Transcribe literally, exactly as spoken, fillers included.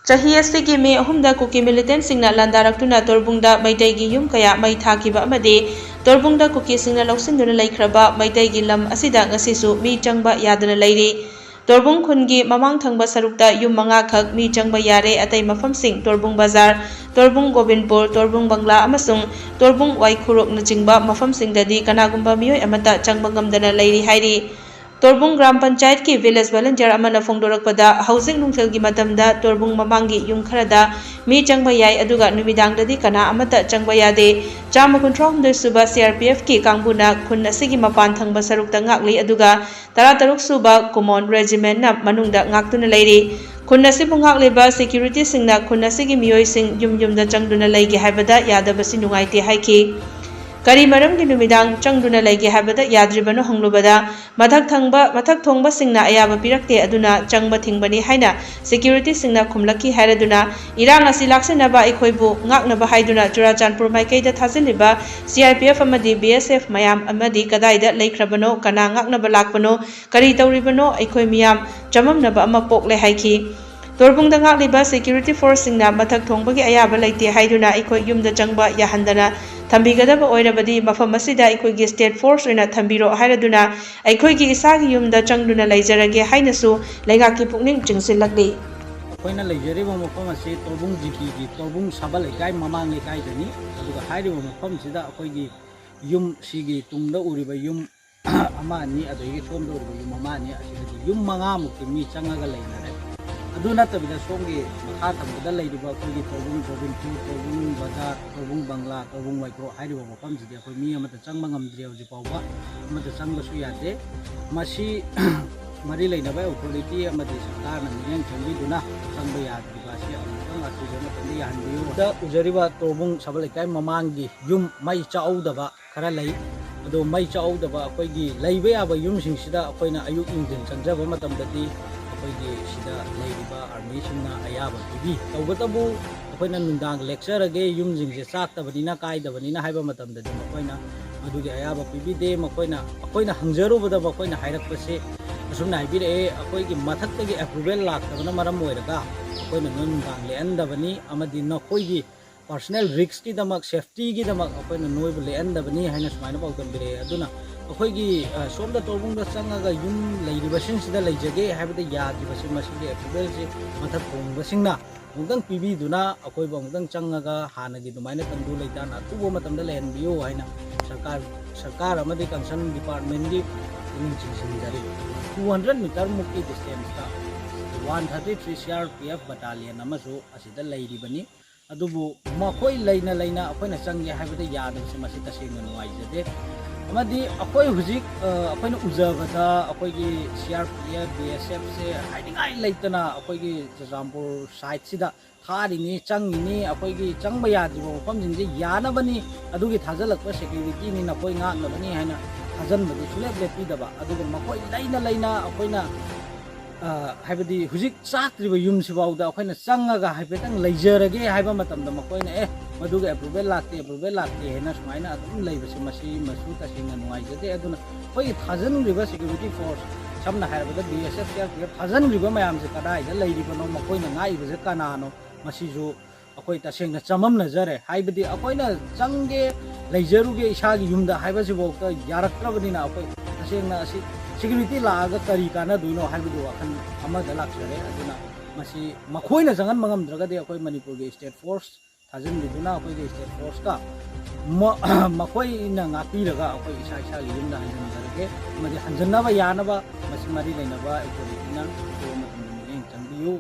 ꯆꯍꯤ ꯑꯁꯤꯒꯤ ꯃꯦ ꯑꯍꯨꯝꯗ ꯀꯨꯀꯤ ꯃꯤꯂꯤꯇꯦꯟꯁꯤꯡꯅ ꯂꯥꯟꯗꯥꯔꯛꯇꯨꯅ ꯇꯣꯔꯕꯨꯡꯗ ꯃꯩꯇꯩꯒꯤ ꯌꯨꯝ ꯀꯌꯥ ꯃꯩ ꯊꯥꯈꯤꯕ ꯑꯃꯗꯤ ꯇꯣꯔꯕꯨꯡꯗ ꯀꯨꯀꯤꯁꯤꯡꯅ ꯂꯧꯁꯤꯟꯗꯨꯅ ꯂꯩꯈ꯭ꯔꯕ ꯃꯩꯇꯩꯒꯤ ꯂꯝ ꯑꯁꯤꯗ ꯉꯁꯤꯁꯨ ꯃꯤ ꯆꯪꯕ ꯌꯥꯗꯅ ꯂꯩꯔꯤ꯫ ꯇꯣꯔꯕꯨꯡ ꯈꯨꯟꯒꯤ ꯃꯃꯥꯡ ꯊꯪꯕ ꯁꯔꯨꯛꯇ ꯌꯨꯝ ꯃꯉꯥꯈꯛ ꯃꯤ ꯆꯪꯕ ꯌꯥꯔꯦ꯫ ꯑꯇꯩ ꯃꯐꯝꯁꯤꯡ ꯇꯣꯔꯕꯨꯡ ꯕꯖꯥꯔ, ꯇꯣꯔꯕꯨꯡ ꯒꯣꯕꯤꯟꯄꯨꯔ, ꯇꯣꯔꯕꯨꯡ ꯕꯪꯂꯥ ꯑꯃꯁꯨꯡ ꯇꯣꯔꯕꯨꯡ ꯋꯥꯏꯈꯨꯔꯣꯛꯅꯆꯤꯡꯕ ꯃꯐꯝꯁꯤꯡꯗꯗꯤ ꯀꯅꯥꯒꯨꯝꯕ ꯃꯤꯑꯣꯏ ꯑꯃꯠꯇ ꯆꯪꯕ ꯉꯝꯗꯅ ꯂꯩꯔꯤ ꯍꯥꯏꯔꯤ꯫ ꯇꯣꯔꯕꯨꯡ ꯒ꯭ꯔꯥꯝ ꯄꯟꯆꯥꯌꯠꯀꯤ ꯚꯤꯂꯦꯖ ꯚꯣꯂꯨꯟꯇꯤꯌꯔ ꯑꯃꯅ ꯐꯣꯡꯗꯣꯔꯛꯄꯗ, ꯍꯧꯖꯤꯛ ꯅꯨꯡꯊꯤꯜꯒꯤ ꯃꯇꯝꯗ ꯇꯣꯔꯕꯨꯡ ꯃꯃꯥꯡꯒꯤ ꯌꯨꯝ ꯈꯔꯗ ꯃꯤ ꯆꯪꯕ ꯌꯥꯏ, ꯑꯗꯨꯒ ꯅꯨꯃꯤꯗꯥꯡꯗꯗꯤ ꯀꯅꯥ ꯑꯃꯠꯇ ꯆꯪꯕ ꯌꯥꯗꯦ꯫ ꯆꯥꯝꯃ ꯀꯨꯟꯊ꯭ꯔꯥ ꯍꯨꯝꯗꯣꯏ ꯁꯨꯕ ꯁꯤ ꯑꯥꯔ ꯄꯤ ꯑꯦꯐꯀꯤ ꯀꯥꯡꯕꯨꯅ ꯈꯨꯟ ꯑꯁꯤꯒꯤ ꯃꯄꯥꯟ ꯊꯪꯕ ꯁꯔꯨꯛꯇ ꯉꯥꯛꯂꯤ, ꯑꯗꯨꯒ ꯇꯔꯥꯇꯔꯨꯛ ꯁꯨꯕ ꯀꯨꯃꯣꯟ ꯔꯦꯖꯤꯃꯦꯟꯠꯅ ꯃꯅꯨꯡꯗ ꯉꯥꯛꯇꯨꯅ ꯂꯩꯔꯤ꯫ ꯈꯨꯟ ꯑꯁꯤꯕꯨ ꯉꯥꯛꯂꯤꯕ ꯁꯦꯀ꯭ꯌꯨꯔꯤꯇꯤꯁꯤꯡꯅ ꯈꯨꯟ ꯑꯁꯤꯒꯤ ꯃꯤꯑꯣꯏꯁꯤꯡ ꯌꯨꯝ ꯌꯨꯝꯗ ꯆꯪꯗꯨꯅ ꯂꯩꯒꯦ ꯍꯥꯏꯕꯗ ꯌꯥꯗꯕꯁꯤ ꯅꯨꯡꯉꯥꯏꯇꯦ ꯍꯥꯏꯈꯤ꯫ ꯀꯔꯤ ꯃꯔꯝꯒꯤ ꯅꯨꯃꯤꯗꯥꯡ ꯆꯪꯗꯨꯅ ꯂꯩꯒꯦ ꯍꯥꯏꯕꯗ ꯌꯥꯗ꯭ꯔꯤꯕꯅꯣ ꯍꯪꯂꯨꯕꯗ, ꯃꯊꯛ ꯊꯪꯕ, ꯃꯊꯛ ꯊꯣꯡꯕꯁꯤꯡꯅ ꯑꯌꯥꯕ ꯄꯤꯔꯛꯇꯦ, ꯑꯗꯨꯅ ꯆꯪꯕ ꯊꯤꯡꯕꯅꯤ ꯍꯥꯏꯅ ꯁꯦꯀ꯭ꯌꯨꯔꯤꯇꯤꯁꯤꯡꯅ ꯈꯨꯝꯂꯛꯈꯤ ꯍꯥꯏꯔꯗꯨꯅ, ꯏꯔꯥꯡ ꯑꯁꯤ ꯂꯥꯛꯁꯤꯟꯅꯕ ꯑꯩꯈꯣꯏꯕꯨ ꯉꯥꯛꯅꯕ ꯍꯥꯏꯗꯨꯅ ꯆꯨꯔꯥꯆꯥꯟꯄꯨꯔ ꯃꯥꯏꯀꯩꯗ ꯊꯥꯖꯤꯜꯂꯤꯕ ꯁꯤ ꯑꯥꯔ ꯄꯤ ꯑꯦꯐ ꯑꯃꯗꯤ ꯕꯤ ꯑꯦꯁ ꯑꯦꯐ ꯃꯌꯥꯝ ꯑꯃꯗꯤ ꯀꯗꯥꯏꯗ ꯂꯩꯈ꯭ꯔꯕꯅꯣ, ꯀꯅꯥ ꯉꯥꯛꯅꯕ ꯂꯥꯛꯄꯅꯣ, ꯀꯔꯤ ꯇꯧꯔꯤꯕꯅꯣ, ꯑꯩꯈꯣꯏ ꯃꯤꯌꯥꯝ ꯆꯃꯝꯅꯕ ꯑꯃ ꯄꯣꯛꯂꯦ ꯍꯥꯏꯈꯤ꯫ ꯇꯣꯔꯕꯨꯡꯗ ꯉꯥꯛꯂꯤꯕ ꯁꯦꯀ꯭ꯌꯨꯔꯤꯇꯤ ꯐꯣꯔꯁꯁꯤꯡꯅ ꯃꯊꯛ ꯊꯣꯡꯕꯒꯤ ꯑꯌꯥꯕ ꯂꯩꯇꯦ ꯍꯥꯏꯗꯨꯅ ꯑꯩꯈꯣꯏ ꯌꯨꯝꯗ ꯆꯪꯕ ꯌꯥꯍꯟꯗꯅ ꯊꯝꯕꯤꯒꯗꯕ ꯑꯣꯏꯔꯕꯗꯤ ꯃꯐꯝ ꯑꯁꯤꯗ ꯑꯩꯈꯣꯏꯒꯤ ꯁ꯭ꯇꯦꯠ ꯐꯣꯔꯁ ꯑꯣꯏꯅ ꯊꯝꯕꯤꯔꯣ ꯍꯥꯏꯔꯗꯨꯅ ꯑꯩꯈꯣꯏꯒꯤ ꯏꯁꯥꯒꯤ ꯌꯨꯝꯗ ꯆꯪꯗꯨꯅ ꯂꯩꯖꯔꯒꯦ ꯍꯥꯏꯅꯁꯨ ꯂꯩꯉꯥꯛꯀꯤ ꯄꯨꯛꯅꯤꯡ ꯆꯤꯡꯁꯤꯜꯂꯛꯂꯤ꯫ ꯑꯩꯈꯣꯏꯅ ꯂꯩꯖꯔꯤꯕ ꯃꯐꯝ ꯑꯁꯤ ꯇꯣꯔꯕꯨꯡ ꯖꯤ ꯄꯤꯒꯤ ꯇꯣꯔꯕꯨꯡ ꯁꯥꯕ ꯂꯩꯀꯥꯏ ꯃꯃꯥꯡ ꯂꯩꯀꯥꯏꯗꯅꯤ꯫ ꯑꯗꯨꯒ ꯍꯥꯏꯔꯤꯕ ꯃꯐꯝꯁꯤꯗ ꯑꯩꯈꯣꯏꯒꯤ ꯌꯨꯝ ꯁꯤꯒꯤ ꯇꯨꯡꯗ ꯎꯔꯤꯕ ꯌꯨꯝ ꯑꯃ ꯑꯅꯤ, ꯑꯗꯒꯤ ꯁꯣꯝꯗ ꯎꯔꯤꯕ ꯌꯨꯝ ꯑꯃ ꯑꯅꯤ, ꯑꯁꯤꯗꯗꯤ ꯌꯨꯝ ꯃꯉꯥꯃꯨꯛꯇꯤ ꯃꯤ ꯆꯪꯉꯒ ꯂꯩꯅꯔꯦ꯫ ꯑꯗꯨ ꯅꯠꯇꯕꯤꯗ ꯁꯣꯝꯒꯤ ꯃꯈꯥ ꯊꯪꯕꯗ ꯂꯩꯔꯤꯕ ꯑꯩꯈꯣꯏꯒꯤ ꯇꯣꯔꯕꯨꯡ ꯒꯣꯕꯤꯟꯄꯨꯔ, ꯇꯣꯔꯕꯨꯡ ꯕꯖꯥꯔ, ꯇꯣꯔꯕꯨꯡ ꯕꯪꯂꯥ, ꯇꯣꯔꯕꯨꯡ ꯋꯥꯏꯀ꯭ꯔꯣꯛ ꯍꯥꯏꯔꯤꯕ ꯃꯐꯝꯁꯤꯗꯤ ꯑꯩꯈꯣꯏ ꯃꯤ ꯑꯃꯠꯇ ꯆꯪꯕ ꯉꯝꯗ꯭ꯔꯤ ꯍꯧꯖꯤꯛ ꯐꯥꯎꯕ꯫ ꯑꯃꯠꯇ ꯆꯪꯕꯁꯨ ꯌꯥꯗꯦ꯫ ꯃꯁꯤ ꯃꯔꯤ ꯂꯩꯅꯕ ꯑꯣꯊꯣꯔꯤꯇꯤ ꯑꯃꯗꯤ ꯁꯔꯀꯥꯔꯅ ꯃꯤꯠꯌꯦꯡ ꯆꯪꯕꯤꯗꯨꯅ ꯆꯪꯕ ꯌꯥꯗ꯭ꯔꯤꯕ ꯑꯁꯤ ꯑꯃꯨꯛꯇꯪ ꯑꯊꯨꯕ ꯃꯇꯝꯗ ꯌꯥꯍꯟꯕꯤꯌꯨ꯫ ꯗ ꯎꯖꯔꯤꯕ ꯇꯣꯔꯕꯨꯡ ꯁꯕꯜ ꯂꯩꯀꯥꯏ ꯃꯃꯥꯡꯒꯤ ꯌꯨꯝ ꯃꯩ ꯆꯥꯛꯍꯧꯗꯕ ꯈꯔ ꯂꯩ꯫ ꯑꯗꯣ ꯃꯩ ꯆꯥꯛꯍꯧꯗꯕ ꯑꯩꯈꯣꯏꯒꯤ ꯂꯩꯕ ꯌꯥꯕ ꯌꯨꯝꯁꯤꯡꯁꯤꯗ ꯑꯩꯈꯣꯏꯅ ꯑꯌꯨꯛ ꯅꯨꯡꯊꯤꯟ ꯆꯪꯖꯕ ꯃꯇꯝꯗꯗꯤ ꯑꯩꯈꯣꯏꯒꯤ ꯁꯤꯗ ꯂꯩꯔꯤꯕ ꯑꯥꯔꯃꯤꯁꯤꯡꯅ ꯑꯌꯥꯕ ꯄꯤꯕꯤ꯫ ꯇꯧꯕꯇꯕꯨ ꯑꯩꯈꯣꯏꯅ ꯅꯨꯡꯗꯥꯡ ꯂꯦꯛꯆꯔꯒꯦ, ꯌꯨꯝꯁꯤꯡꯁꯦ ꯆꯥꯛꯇꯕꯅꯤꯅ, ꯀꯥꯏꯗꯕꯅꯤꯅ ꯍꯥꯏꯕ ꯃꯇꯝꯗꯗꯤ ꯃꯈꯣꯏꯅ ꯃꯗꯨꯒꯤ ꯑꯌꯥꯕ ꯄꯤꯕꯤꯗꯦ꯫ ꯃꯈꯣꯏꯅ, ꯑꯩꯈꯣꯏꯅ ꯍꯪꯖꯔꯨꯕꯗ ꯃꯈꯣꯏꯅ ꯍꯥꯏꯔꯛꯄꯁꯦ ꯑꯁꯨꯝꯅ ꯍꯥꯏꯕꯤꯔꯛꯑꯦ, "ꯑꯩꯈꯣꯏꯒꯤ ꯃꯊꯛꯇꯒꯤ ꯑꯦꯄ꯭ꯔꯨꯚꯦꯜ ꯂꯥꯛꯇꯕꯅ ꯃꯔꯝ ꯑꯣꯏꯔꯒ ꯑꯩꯈꯣꯏꯅ ꯅꯣꯏ ꯅꯨꯡꯗꯥꯡ ꯂꯦꯛꯍꯟꯗꯕꯅꯤ, ꯑꯃꯗꯤ ꯅꯈꯣꯏꯒꯤ ꯄꯔꯁꯣꯅꯦꯜ ꯔꯤꯛꯁꯀꯤꯗꯃꯛ, ꯁꯦꯐꯇꯤꯒꯤꯗꯃꯛ ꯑꯩꯈꯣꯏꯅ ꯅꯣꯏꯕꯨ ꯂꯦꯛꯍꯟꯗꯕꯅꯤ" ꯍꯥꯏꯅ ꯁꯨꯃꯥꯏꯅ ꯄꯥꯎꯗꯝꯕꯤꯔꯛꯑꯦ꯫ ꯑꯗꯨꯅ ꯑꯩꯈꯣꯏꯒꯤ, ꯑ, ꯁꯣꯝꯗ ꯇꯣꯔꯕꯨꯡꯗ ꯆꯪꯉꯒ ꯌꯨꯝ ꯂꯩꯔꯤꯕꯁꯤꯡꯁꯤꯗ ꯂꯩꯖꯒꯦ ꯍꯥꯏꯕꯗ ꯌꯥꯗ꯭ꯔꯤꯕꯁꯤ, ꯃꯁꯤꯒꯤ ꯑꯦꯄ꯭ꯔꯨꯚꯦꯜꯁꯤ ꯃꯊꯛ ꯊꯣꯡꯕꯁꯤꯡꯅ ꯑꯃꯨꯛꯇꯪ ꯄꯤꯕꯤꯗꯨꯅ ꯑꯩꯈꯣꯏꯕꯨ ꯑꯃꯨꯛꯇꯪ ꯆꯪꯉꯒ ꯍꯥꯟꯅꯒꯤ ꯑꯗꯨꯃꯥꯏꯅ ꯇꯪꯗꯨ ꯂꯩꯇꯥꯅ ꯑꯊꯨꯕ ꯃꯇꯝꯗ ꯂꯩꯍꯟꯕꯤꯌꯨ ꯍꯥꯏꯅ ꯁꯔꯀꯥꯔ, ꯁꯔꯀꯥꯔ ꯑꯃꯗꯤ ꯀꯟꯁꯔꯟ ꯗꯤꯄꯥꯔꯠꯃꯦꯟꯒꯤ ꯄꯨꯛꯅꯤꯡ ꯆꯤꯡꯁꯤꯟꯖꯔꯤ꯫ Two hundred meter ꯃꯨꯛꯀꯤ ꯗꯤꯁꯇꯦꯟꯁꯇ one thirty three C R P F battalion ꯑꯃꯁꯨ ꯑꯁꯤꯗ ꯂꯩꯔꯤꯕꯅꯤ꯫ ꯑꯗꯨꯕꯨ ꯃꯈꯣꯏ ꯂꯩꯅ ꯂꯩꯅ ꯑꯩꯈꯣꯏꯅ ꯆꯪꯒꯦ ꯍꯥꯏꯕꯗ ꯌꯥꯗꯕꯁꯦ, ꯃꯁꯤ ꯇꯁꯦꯡꯅ ꯅꯨꯡꯉꯥꯏꯖꯗꯦ꯫ ꯑꯃꯗꯤ ꯑꯩꯈꯣꯏ ꯍꯧꯖꯤꯛ, ꯑ, ꯑꯩꯈꯣꯏꯅ ꯎꯖꯕꯗ ꯑꯩꯈꯣꯏꯒꯤ C R P F, B S F ꯁꯦ ꯍꯥꯏꯅꯤꯡꯉꯥꯏ ꯂꯩꯇꯅ ꯑꯩꯈꯣꯏꯒꯤ ꯆꯨꯔꯆꯥꯟꯄꯨꯔ ꯁꯥꯏꯠꯁꯤꯗ ꯊꯥꯔꯤꯅꯤ, ꯆꯪꯉꯤꯅꯤ, ꯑꯩꯈꯣꯏꯒꯤ ꯆꯪꯕ ꯌꯥꯗ꯭ꯔꯤꯕ ꯃꯐꯝꯁꯤꯡꯁꯦ ꯌꯥꯅꯕꯅꯤ, ꯑꯗꯨꯒꯤ ꯊꯥꯖꯤꯜꯂꯛꯄ ꯁꯦꯀ꯭ꯌꯨꯔꯤꯇꯤꯅꯤ, ꯅꯈꯣꯏ ꯉꯥꯛꯅꯕꯅꯤ ꯍꯥꯏꯅ ꯊꯥꯖꯟꯕꯗꯤ ꯁꯨꯡꯂꯦꯞ ꯂꯦꯞꯄꯤꯗꯕ꯫ ꯑꯗꯨꯒ ꯃꯈꯣꯏ ꯂꯩꯅ ꯂꯩꯅ ꯑꯩꯈꯣꯏꯅ, ꯑ, ꯍꯥꯏꯕꯗꯤ ꯍꯧꯖꯤꯛ ꯆꯥꯛꯇ꯭ꯔꯤꯕ ꯌꯨꯝꯁꯤꯐꯥꯎꯗ ꯑꯩꯈꯣꯏꯅ ꯆꯪꯉꯒ ꯍꯥꯏꯐꯦꯠꯇꯪ ꯂꯩꯖꯔꯒꯦ ꯍꯥꯏꯕ ꯃꯇꯝꯗ ꯃꯈꯣꯏꯅ, "ꯑꯦ, ꯃꯗꯨꯒꯤ ꯑꯦꯄ꯭ꯔꯨꯚꯦꯜ ꯂꯥꯛꯇꯦ, ꯑꯦꯄ꯭ꯔꯨꯚꯦꯜ ꯂꯥꯛꯇꯦ" ꯍꯥꯏꯅ ꯁꯨꯃꯥꯏꯅ ꯑꯗꯨꯝ ꯂꯩꯕꯁꯦ, ꯃꯁꯤ, ꯃꯁꯨ ꯇꯁꯦꯡꯅ ꯅꯨꯡꯉꯥꯏꯖꯗꯦ꯫ ꯑꯗꯨꯅ ꯑꯩꯈꯣꯏꯒꯤ ꯊꯥꯖꯤꯟꯈ꯭ꯔꯤꯕ ꯁꯦꯀ꯭ꯌꯨꯔꯤꯇꯤ ꯐꯣꯔꯁ, ꯁꯝꯅ ꯍꯥꯏꯔꯕꯗ B S F, C R P F ꯊꯥꯖꯤꯟꯈ꯭ꯔꯤꯕ ꯃꯌꯥꯝꯁꯦ ꯀꯗꯥꯏꯗ ꯂꯩꯔꯤꯕꯅꯣ, ꯃꯈꯣꯏꯅ ꯉꯥꯛꯏꯕꯁꯦ ꯀꯅꯥꯅꯣ, ꯃꯁꯤꯁꯨ ꯑꯩꯈꯣꯏ ꯇꯁꯦꯡꯅ ꯆꯃꯝꯅꯖꯔꯦ꯫ ꯍꯥꯏꯕꯗꯤ ꯑꯩꯈꯣꯏꯅ ꯆꯪꯒꯦ, ꯂꯩꯖꯔꯨꯒꯦ ꯏꯁꯥꯒꯤ ꯌꯨꯝꯗ ꯍꯥꯏꯕꯁꯤꯐꯥꯎꯗ ꯌꯥꯔꯛꯇ꯭ꯔꯕꯅꯤꯅ, ꯑꯩꯈꯣꯏ ꯇꯁꯦꯡꯅ ꯑꯁꯤ ꯁꯦꯀ꯭ꯌꯨꯔꯤꯇꯤ ꯂꯥꯛꯑꯒ ꯀꯔꯤ ꯀꯥꯟꯅꯗꯣꯏꯅꯣ ꯍꯥꯏꯕꯒꯤ ꯋꯥꯈꯜ ꯑꯃꯗ ꯂꯥꯛꯆꯔꯦ꯫ ꯑꯗꯨꯅ ꯃꯁꯤ ꯃꯈꯣꯏꯅ ꯆꯪꯍꯟꯕ ꯉꯝꯗ꯭ꯔꯒꯗꯤ ꯑꯩꯈꯣꯏ ꯃꯅꯤꯄꯨꯔꯒꯤ ꯁ꯭ꯇꯦꯠ ꯐꯣꯔꯁ ꯊꯥꯖꯤꯟꯕꯤꯗꯨꯅ ꯑꯩꯈꯣꯏꯒꯤ ꯁ꯭ꯇꯦꯠ ꯐꯣꯔꯁꯀ ꯃ-, ꯃꯈꯣꯏꯅ ꯉꯥꯛꯄꯤꯔꯒ ꯑꯩꯈꯣꯏ ꯏꯁꯥ ꯏꯁꯥꯒꯤ ꯌꯨꯝꯗ ꯍꯟꯖꯤꯟꯖꯔꯒꯦ꯫ ꯑꯃꯗꯤ ꯍꯟꯖꯤꯟꯅꯕ ꯌꯥꯅꯕ ꯃꯁꯤ ꯃꯔꯤ ꯂꯩꯅꯕ ꯑꯣꯊꯣꯔꯤꯇꯤꯅ ꯑꯊꯨꯕ ꯃꯇꯝꯗ ꯃꯤꯠꯌꯦꯡ ꯆꯪꯕꯤꯌꯨ꯫